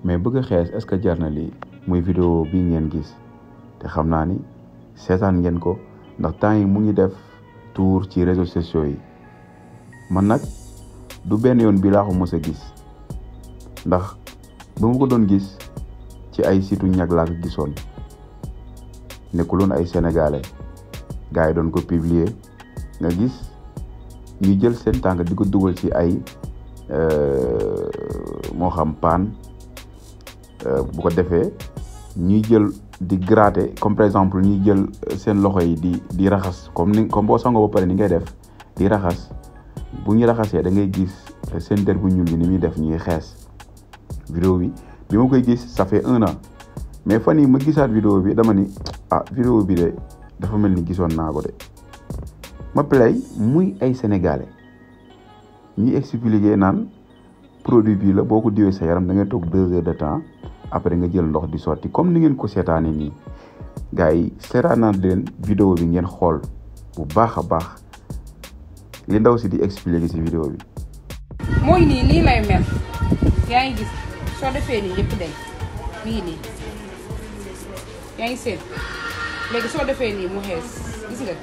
mais bëgg a xees est-ce que jar na lii muy vidéo bii ngeen gis te xam naa ni seetaan ngeen ko ndax temps yi mu ngi def tour ci réseaux sociaux yi man nag du benn yoon bi laa ko mës a gis ndax ba ma ko doon gis ci ay situ ñag laa ko gisoon nekkuloon ay sénégalais gars yi doon ko publier nga gis ñu jël seen tànk di ko dugal ci ay moo xam paan bu ko defee ñuy jël di gratter comme par exemple ñuy jël seen loxo yi di raxas comme boo sangoo ba pare ni ngay def di raxas bu ñu raxasee da ngay gis seen der bu ñuul bi ni muy def ñuy xees. vidéo bi ma koy gis ça fait 1 an mais fan yi ma gisaat vidéo bi dama ni vidéo bi de dafa mel ni gisoon naa ko de ma play muy ay sénégalais ñuy expliquer naan produit bi la boo ko diwee sa yaram da ngay toog 2 heures de temps après nga jël ndox di sotti comme ni ngeen ko seetaane nii gars yi seetaanaat leen vidéo bi ngeen xool bu baax a baax li ndaw si di expliquer ci vidéo bi. mooy nii lii lay mel yaa ngi gis soo defee nii yëpp day mi ngi nii yaa ngi seen léegi soo defee nii mu xees gis nga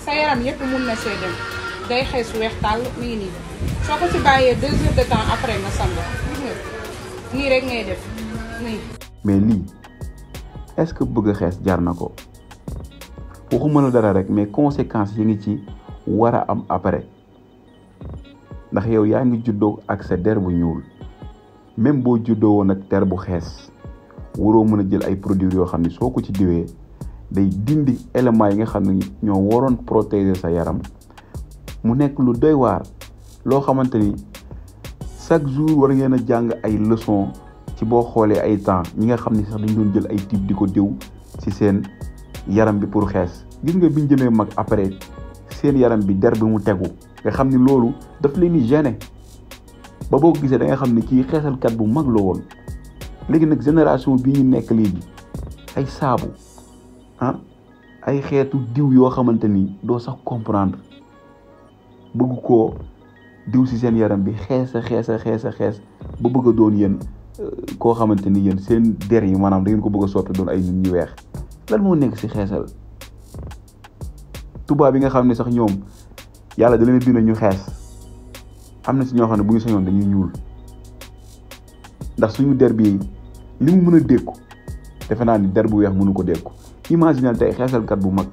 sa yaram yëpp mun na see dem day xees weex tàll mi ngi nii soo ko ci bàyyee 2 heures de temps après nga sangu gis nga nii rek ngay def nii. mais lii est-ce que bëgg a xees jar na ko waxuma la dara rek mais conséquences yi ngi ci war a am après ndax yow yaa ngi juddoo ak sa der bu ñuul même boo juddoo woon ak der bu xees waroo mën a jël ay produits yoo xam ne soo ko ci diwee day dindi éléments yi nga xam ne ñoo waroon protéger sa yaram mu nekk lu doy waar loo xamante ni chaque jour war ngeen a jàng ay leçons ci boo xoolee ay temps ñi nga xam ne sax dañ doon jël ay type di ko diw ci seen yaram bi pour xees gis nga biñ jëmee mag après seen yaram bi der bi mu tegu nga xam ni loolu daf leen di gêner ba boo ko gisee da nga xam ni kii xeesalkat bu mag la woon. léegi nag génération bii ñu nekk léegi ay saabu ay xeetu diw yoo xamante ni doo sax comprendre bëgg koo diw ci seen yaram bi xees ba bëgg a doon yéen koo xamante ni yéen seen der yi maanaam da ngeen ko bëgg a soppi doon ay nit ñu weex lan moo nekk ci xeesal. tubaab bi nga xam ne sax ñoom yàlla da leen bind ñu xees am na ci ñoo xam ne bu ñu sañoon dañuy ñuul ndax suñu der bi li mu mën a dékku defe naa ni der bu weex mënu ko dékku. imaginal tey xeesalkat bu mag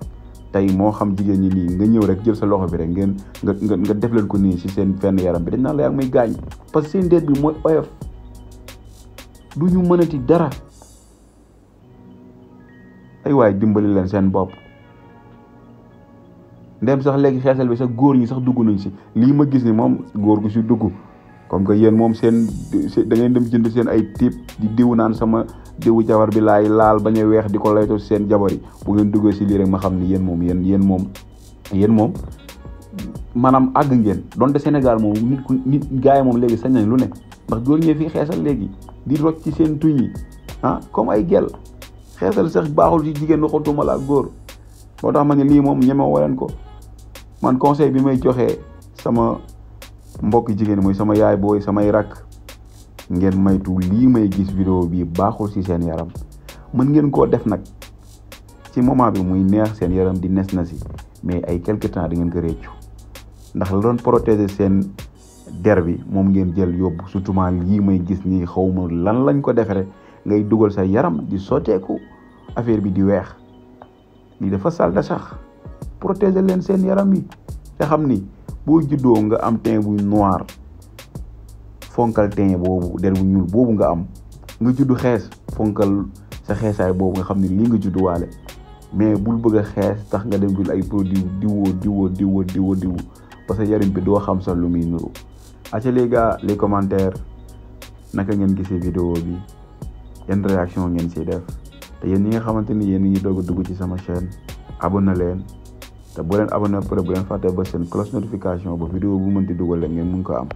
tey moo xam jigéen ñi nii nga ñëw rek jël sa loxo bi rek ngeen nga def leen ko nii ci seen fenn yaram bi dañ naan la yaa ngi may gaañ parce que seen der bi mooy oyof du ñu mënati dara ay waay dimbali leen seen bopp. ndem sax léegi xeesal bi sax góor ñi sax dugg nañ ci lii ma gis ni moom góor gu ci dugg comme que yéen moom seen da ngeen dem jënd seen ay type di diw naan sama diwu jabar bi laay laal bañ a weex di ko layto seen jabar yi bu ngeen duggee ci lii rek ma xam ni yéen moom maanaam àgg ngeen donte Sénégal moom nit gars yi moom léegi sañ nañ lu ne ndax góor ñee fii xeesal léegi di rocc ci seen tuñ yi comme ay gel xeesal sax baaxul ci jigéen waxatuma la ak góor moo tax ma ne lii moom ñeme woleen ko. man conseil bi may joxee sama mbokk jigéen mooy sama yaay booy samay rakk ngeen maytu lii may gis vidéo bi baaxul ci seen yaram mën ngeen koo def nag ci moment bi muy neex seen yaram di nes na si mais ay quelque temps da ngeen ko réccu ndax la doon protéger seen der bi moom ngeen jël yóbbu surtout lii may gis nii xawma lan lañ ko defere ngay dugal sa yaram di sotteeku affaire bi di weex lii dafa salte sax. protéger leen seen yaram yi te xam ni boo juddoo nga am teint bu noir fonkal teint boobu der bu ñuul boobu nga am nga juddu xees fonkal sa xeesaay boobu nga xam ni lii nga judduwaale mais bul bëgg a xees tax nga dem jël ay produits diwoo parce que yaram bi doo xam sax lu muy nuru. aca les gars les commentaires naka ngeen gisee vidéo bi yan réaction ngeen siy def te yéen ñi nga xamante ni yéen ñi doog a dugg ci sama chaîne abonné leen. te bu leen abonné pare bu leen fàtte ba seen cloche notification ba vidéo bu mënti dugal leen ngeen mun ko am.